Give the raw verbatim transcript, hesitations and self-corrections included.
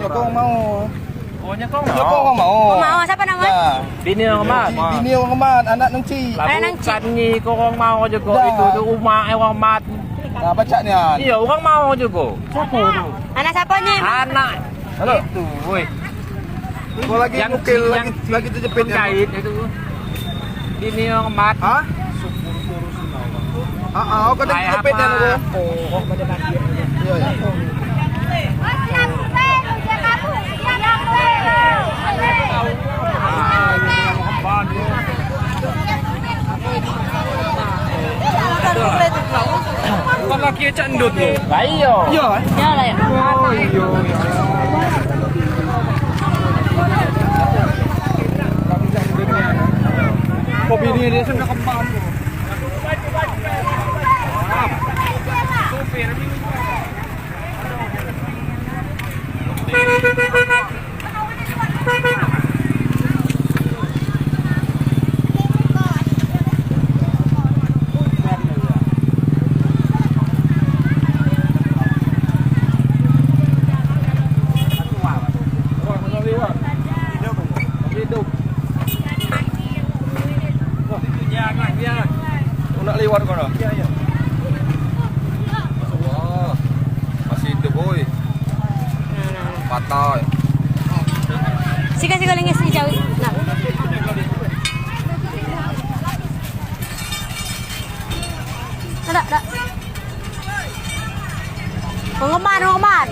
Kong mau. Oh, nya kong mau. Kong mau. Kong mau, siapa nama? Nah. Bini orang mat. Bini orang mat, anak nang cik. Anak nang cik. Bukan ni kong mau juga. Dah. Itu tu rumah orang mat. Nah, pacak nian. Iyo, orang mau juga. Siapa tu? Anak siapa ni? Anak. Halo. Itu, woi. Kau lagi yang nukil, yang lagi, lagi terjepit ya. Jahit itu. Bini orang mat. Hah? Ah, ah, kau tadi jepit dan aku. Iya, iya. Kau laki cak ndut tu. Lah iyo. Iya, eh? Iya lah ya. Oh, iya. Kopi ni dia sudah kembang. Nak liwat kono. Iya, iya. Masya Allah. Masih hidup, boy. Patah. Siga, siga, linggis ni jauh. Nah. Ada, ada. Pengeman, pengeman.